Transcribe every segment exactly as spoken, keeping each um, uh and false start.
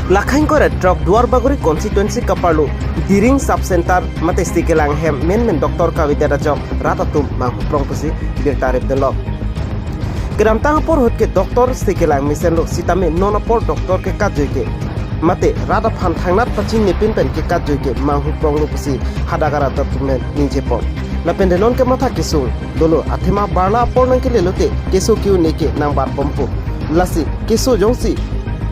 Lakhang koret throk Duarbagori constituency kaparlo Diring sub center mate Sri Kelang ahem menmen doctor kavedet ajok rat atum manghuprong pusi birta rip dolo. Kedamtang apor ahut ke doctor Sri Kelang mesenlo sitame non apor doctor kekatjui ke mate rat aphan thangnat pachingnepin pen kekatjui ke manghupronglo pusi hadak arat atum pen ningjepon. Lapen de non ke matha kesung dolo, athema barla apor nangkelelote keso ke-un-e ke nangbarpompo. Lasi keso jongsi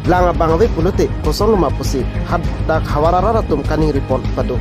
lang abang ave pulote kosonloma pusi hadak havar arat atum kaningripon pado.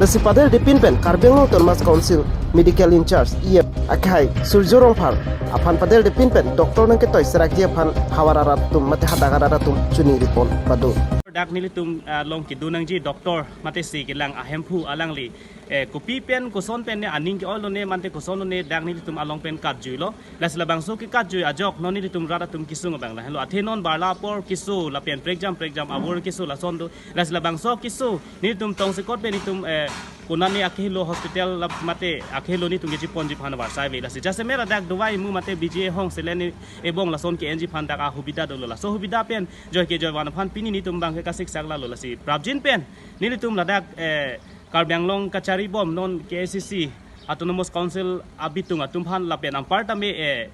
Lasi padeldepin pen Karbi Anglong Autonomous Council Medical In-charge E M akehai Surjo Rongphar aphan padeldepin pen doctor nangketoi serakji aphan havar arat atum mate hadak arat atum choningripon pado. Dak nelitum, ah, along kedo nangji doctor mate Sri Kelang ahemphu alangli, eh, kopi pen koson pen ne aning ke-oilo ne mate kosonlo ne dak nelitum along pen katjuilo. Lasi labangso kekatjui ajok non nelitum rat atum kesung abang lahenlo. Athe non barla apor keso lapen prekjam prekjam avur keso lason do. Lasi labangso keso nelitum tongsekot pen nelitum, eh, konane akehelo hospital la mate akehelo nelitum kechiponji aphan avarsai ave. Lasi jasemet ladak dawai mu mate B G A hong selen ebong lason ke-enji aphan dak ahubida dolo. Laso hubida pen joi ke joivan aphan pini nelitum abang ke kasiksak lalo. Lasi prapjin pen nelitum ladak, eh, Karbi Anglong kacharibom non K A C C Autonomous Council abitung atum aphan lapen anparta me, eh,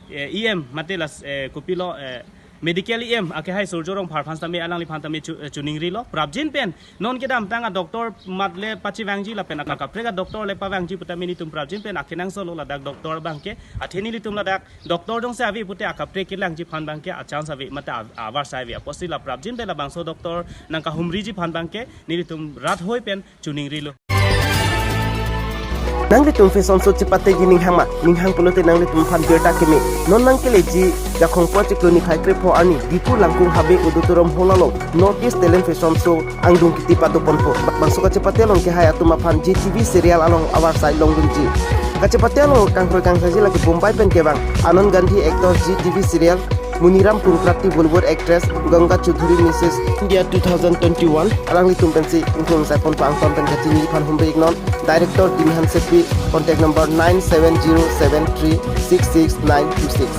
eh, E M mate las, eh, kopilo, eh, medical E M akehai Surjo Rongphar aphan tame alangliphan tame chu-, eh, choningrilo. Prapjin pen non kedamtang a-doctor mat le pachevangji lapen akaprek a-doctor le pavangji putame nelitum prapjin pen akenangsotlo ladak doctor abang ke. Athe nelitum ladak doctor jongsi ave pute akaprek kelangji aphan abang ke a-chance ave mate a-, avarsai ave. Apotsi la prapjin pen labangso doctor nangkahumriji aphan abang ke nelitum rat hoi pen choningrilo. Nanglitum fashion show chepategi ninghang ma, ninghang pulote nanglitum aphan birta keme. Non nangkeleji Jakhong po chiklo niphai krepho arni Diphu Langkung Habe Auditorium Hall along North East Talent Fashion Show angdung kiti padoponpo. Bangso kachepate along kehai atum aphan G T V serial along avarsai longdunji. Kachepate along kangkroi kangsaji lake Bombay pen kevang Anand Gandhi actor G T V serial, Muniram Pungkrakti Bollywood actress, Ganga Chaudhary Missus India two thousand twenty-one, alanglitum pensi ingkung saipon pangton pen kachiniji aphan humri iknon, Director Dimihan Sepi, contact number nine seven zero seven three six six nine two six.